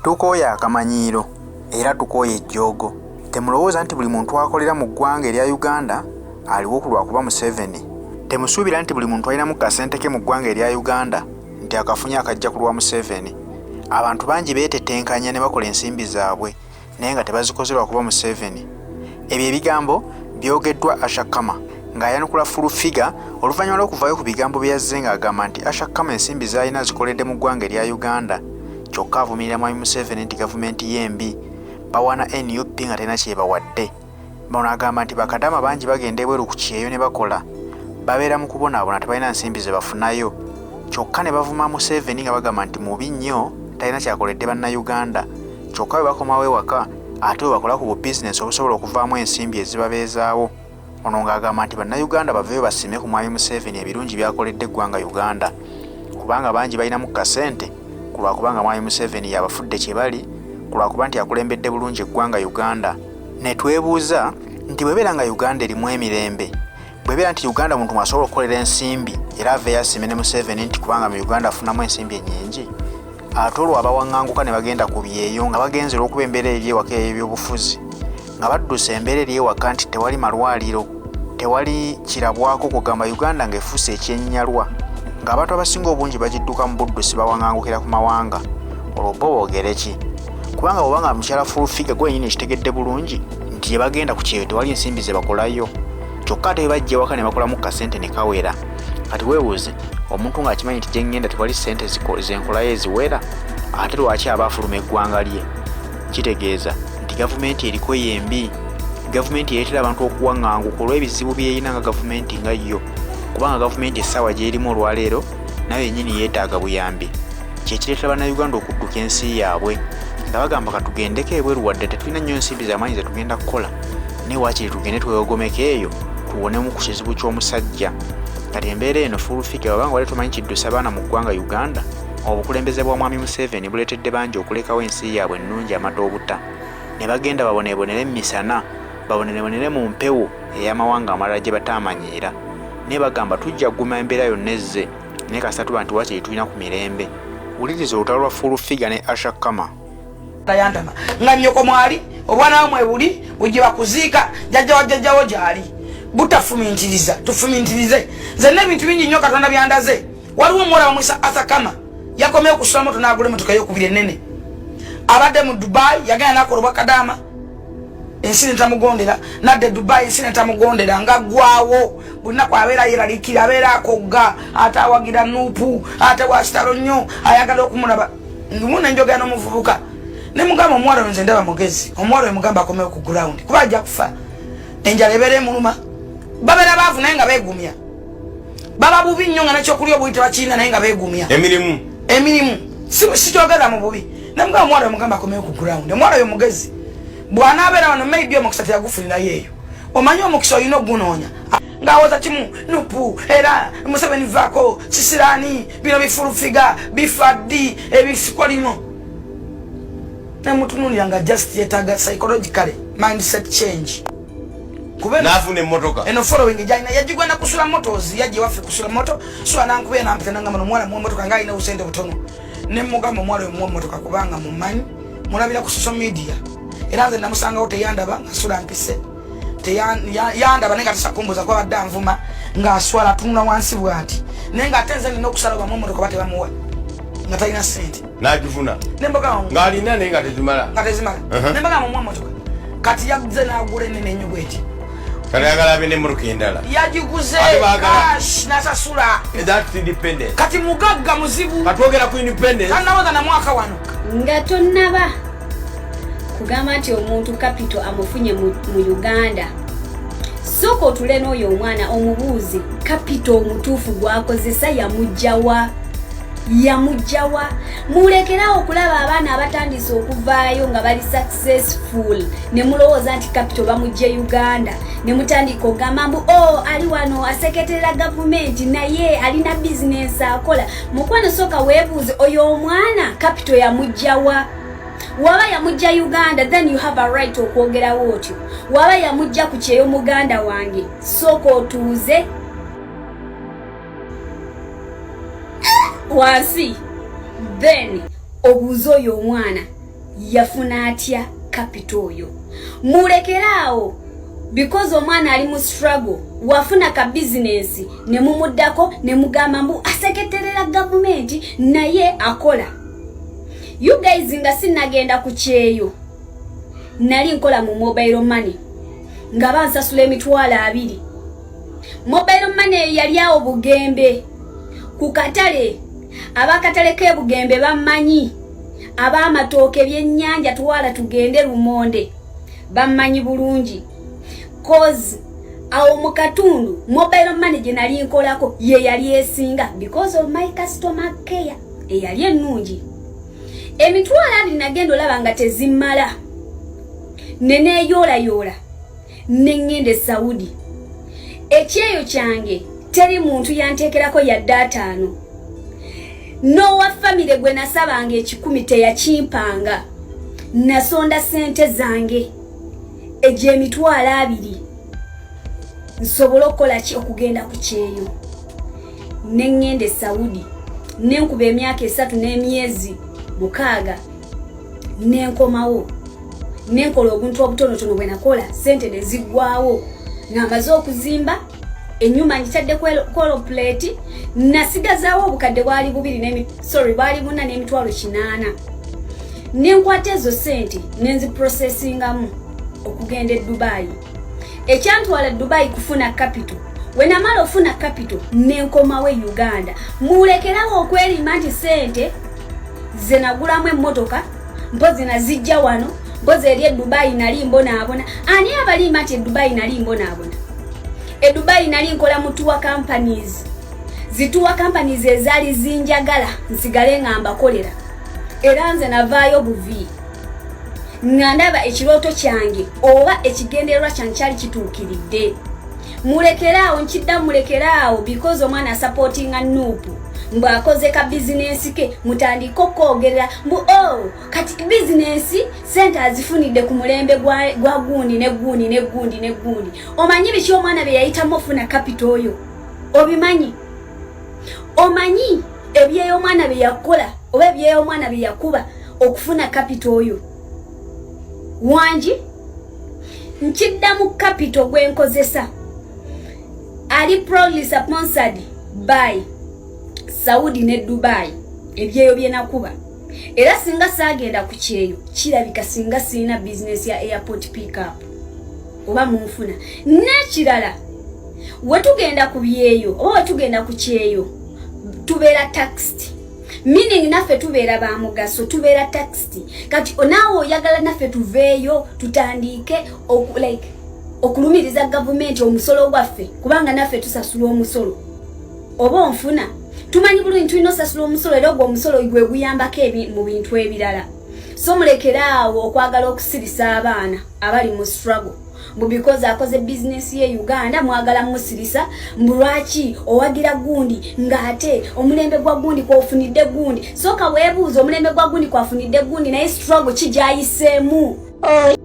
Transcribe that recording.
Tukooye akamanyiiro era tukooye ejjoogo. Temulowooza nti buli muntu akolera mu ggwanga erya Uganda aliwo ku lwakuba Museveni. Temusuubira nti buli muntu alinamu kasente ke mu ggwanga erya Uganda nti akafunye akajja ku lwa Museveni. Abantu bangi beetetenkanya ne bakola ensimbi zaabwe naye nga tebazikoze lwakuba Museveni. Ebyo ebigambo byogeddwa Asha Kama ng'ayanukula Full Figure oluvannyuma lw'okuvaayo ku bigambo bye yazze ng'agamba nti Asha Kama ensimbi z'alina azikoledde mu ggwanga erya Uganda kyokka avumirira Mwami Museveni nti gavumenti ye mbi bawaana nup nga terina kyebawadde. Ono agamba nti bakadaama bangi bagenda ebweru ku kyeyo ne bakola babeera mu kubonaabona tebalina nsimbi ze bafunayo kyokka ne bavuma Museveni nga bagamba nti mubi nnyo talina kyakoledde Bannayuganda kyokka bwe bakomawo ewaka ate bwe bakola ku bubizinensi obusobola okuvaamu ensimbi ezibabeezaawo. Ono ng'agamba nti Bannayuganda baveeyo basiime ku Mwami Museveni ebirungi by'akoledde eggwanga Uganda kubanga bangi balinamu ku kasente ku lwakubanga Mwami Museveni y'abafudde kye bali ku lwakuba nti akulembedde bulungi eggwanga Uganda. Ne twebuuza nti bw'ebeera nga Uganda erimu emirembe, bw'ebeera nti Uganda omuntu mw'asobola okukolera ensimbi era aveeyo asiime ne Museveni nti kubanga mu Uganda afunamu ensimbi ennyingi, ate olwo abawaŋŋanguka ne bagenda ku byeyo nga bagenze olw'okuba embeera eri ewaka ey'ebyobufuzi nga badduse embeera eri ewaka nti tewali malwaliro tewali kirabwako kugamba Uganda ng'efuuse ekyenyinyalwa ng'abantu abasinga obungi bagidduka mu buddusi bawaŋŋangukira ku mawanga olwo bo boogere ki kubanga bw'oba nga mukyala full figure gwe yenyini ekitegedde bulungi nti gye bagenda ku kyeyo tewali nsimbi ze bakolayo kyokka ate bajja ewaka ne bakolamu kasente ne kawera kati weebuuze omuntu ng'akimanyi nti gyengenda tewali ssente zenkolayo eziwera ate lwaki aba afuluma eggwanga lye kitegeeza nti gavumenti eriko yembi gavumenti ereetera abantu okuwaŋŋanguka olw'ebizibu byerina nga gavumenti nga yo kubanga gavumenti essaawa gyerimu olwaleero nayo yennyini yeetaaga buyambi kyekireetera bannayuganda okudduka ensi yaabwe nga bagamba katugendeko ebweru wadde tetulina nnyo nsimbi zamaanyi zetugenda kukola naye waakiri tugende twewogomeko eyo tuwonemu ku kizibu ky'omusajja kati embeera eno full figure wabanga wali tomanyi kiddusa baana mu ggwanga Uganda obukulembeze bwa mwami Museveni buleetedde bangi okulekawo ensi yaabwe ennungi amata obuta ne bagenda baboneebonere mu misana baboneebonere mu mpewo ey'amawanga amalala gye bataamanyiira naye bagamba tujja kuguma embeera yonna ezze naye kasita tuba nti wakiri tulina ku mirembe wuliriza olutalo lwa full figure ne Asha Kama yantama nga nyoko mwali obwana wo mwebuli bujje bakuziika jajja wa jajjawo gyali butafumintiriza tufumintirize nze n'ebintu bingi nnyo katonda byandaze waliwo omuwala bamwisa Arthur Kama yakomyewo kusula moto n'agula emotoka eyokubiri ennene abadde mu Dubai yagenda nakola obwakadaama ensi netamugondera nadda e Dubai ensi netamugondera nga gwawo bulinaku abeera yeralikira abeera akogga ate awagira nupu ate wakitalo nnyo ayagala okumulaba lumu nenjogera n'omuvubuka nemugamba omuwala oyo nze ndaba mugezi omuwala oyo mugamba akomewo ku ground kuba ajja kufa enjala ebeera emuluma babeera baavu naye nga begumya baba bubi nnyo nga nekyokulya obubi tebakirina naye nga begumya emirimu emirimu sikyogera mu bubi nemugamba omuwala oyo mugamba akomewo ku ground omuwala oyo mugezi bw'anaabeera wano maybe omukisa teyagufunirayo eyo omanyi omukisa olina ogunoonya ng'awoza kimu nupu era museveni vaako kisiraani bino bifulufiga bifa ddi ebisikolimo nemutunulira nga just yetaaga psychologically mindset change nafuna emmotoka eno following gyalina yagigwa na kusula motos yajja ewaffe kusula moto so anankubira nampita nangamba nomuwala muwa motoka nga alina obusente butono nemugamba omuwala oyo muwa motoka kubanga mumanyi mulabira ku social media era nze namusangawo teyandaba nga sula mpise yandaba naye nga tasakumbuza kuba badde anvuma ng'aswala atunula wansi bwati naye nga ate nze nina okusala obamu omotoka ba tebamuwa nga talina sente nagifuna ng'alina naye nga tezimala nga tezimala nembagamba muwa motoka kati yaguze n'agula enene ennyo bweti kati ayagala abe n'emmotoka endala yagiguze cash nasasula kati mugagga muzibu katwogera ku independence tanabaga na mwaka wano nga tonnaba kugamba nti omuntu kapito amufunye mu uganda sooka otule n'oyo omwana omubuuze kapito omutuufu gwakozesa yamugjawa yamugjawa mulekerawo okulaba abaana abatandise okuvaayo nga bali successful ne mulowooza nti kapito bamugye uganda ne mutandika ogamba mbu o oh, ali wano aseketerera gavumenti naye alina bizinensi akola mukwano sooka weebuuze oyo omwana kapito yamugjawa waba yamujja uganda then you have a right okwogerawo otyo waba yamujja ku kyeyo muganda wange sooka otuuze wansi then obuuze oyo omwana Yafuna atya capital oyo? Mulekeraawo, because omwana ali mu struggle. Wafuna ka bizinensi ne mumuddako ne mugamba mbu aseketerera gavumenti, naye akola. You guys, nga sinnagenda ku kyeyo, nali nkola mu mobile money nga bansasula 20,000. Mobile money eyo yali awo Bugembe ku katale. Abakatale k'ebugembe bammanyi, ab'amatooke, ebyennyanja, twala tugende Lumonde, bammanyi bulungi, cause awo mu katundu mobile money gye nali nkolako ye yali esinga because of my customer care eyali ennungi. 20,000 nagenda olaba nga tezimmala, neneeyoolayoola neŋŋenda e Saudi. Ekyeyo kyange teri muntu yanteekerako yadde 5. N'owa famire gwe nasabanga 100 teyakimpanga. Nasonda sente zange egy'emitwalo 20 nsobole okukola ki? Okugenda ku kyeyo. Neŋŋenda e Saudi, nenkuba emyaka 3 n'emyezi 6, nenkomawo, nenkola obuntu obutonotono bwe nakola, sente ne ziggwawo nga maze okuzimba ennyumba, ngitadde koloplate. Nasigazaawo obukadde bwali bubiri, sorry, bwali 4,800,000. Nenkwata ezo sente nenziprocessingamu okugenda e Dubayi. Ekyantwala Dubayi kufuna capital. Wenamala ofuna capital, nenkomawo e Uganda. Mulekerawo okwerima nti sente ze nagulamu emmotoka mpozi nazijja wano, mpozi eri e Dubayi nali mbonaabona. Ani abalimba nti e Dubayi nali mbonaabona? E Dubayi nali nkola mu tour companies, zi tour companies ezaali zinjagala nsigale nga mbakolera. Era nze navaayo buvi nga ndaba ekirooto kyange oba ekigendererwa kyange kyali kituukiridde. Mulekeraawo, nkidda, mulekeraawo, because omwana asupportinga NUP, mbw akoze ka bizinensi ke, mutandike okwogerera mbu o oh, kati bizinensi sente azifunidde ku mulembe gwa gundi ne gundi ne gundi ne gundi. Omanyi biki omwana bye yayitamu ofuna capital oyo? Obimanyi? Omanyi ebyey'omwana bye yakola oba ebyey'omwana bye yakuba okufuna capital oyo? Wangi, nkiddamu, capital gwenkozesa ali proudly sponsored by Saudi ne Dubai. Ebyeyo byenakuba, era singa saagenda ku kyeyo, kirabika singa sirina bizinesi ya airport pickup oba munfuna. N'ekirala, wetugenda ku byeyo oba wetugenda ku kyeyo, tubeera taxed, meaning naffe tubeera ba mugaso, tubeera taxed. Kati naawe oyagala naffe tuveeyo tutandike like okulumiriza gavumenti omusolo gwaffe, kubanga naffe tusasula omusolo oba onfuna? Tumanyi bulungi tulina osasula omusolo, era ogwo omusolo gwe guyambako mu bintu ebirala. So mulekeraawo okwagala okusirisa abaana abali mu struggle, mbu because akoze bizinesi ye Uganda mwagala musirisa, mbu lwaki owagira gundi ng'ate omulembe gwa gundi kwofunidde gundi. Sooka weebuuza omulembe gwa gundi kwafunidde gundi, naye struggle kijayiseemu.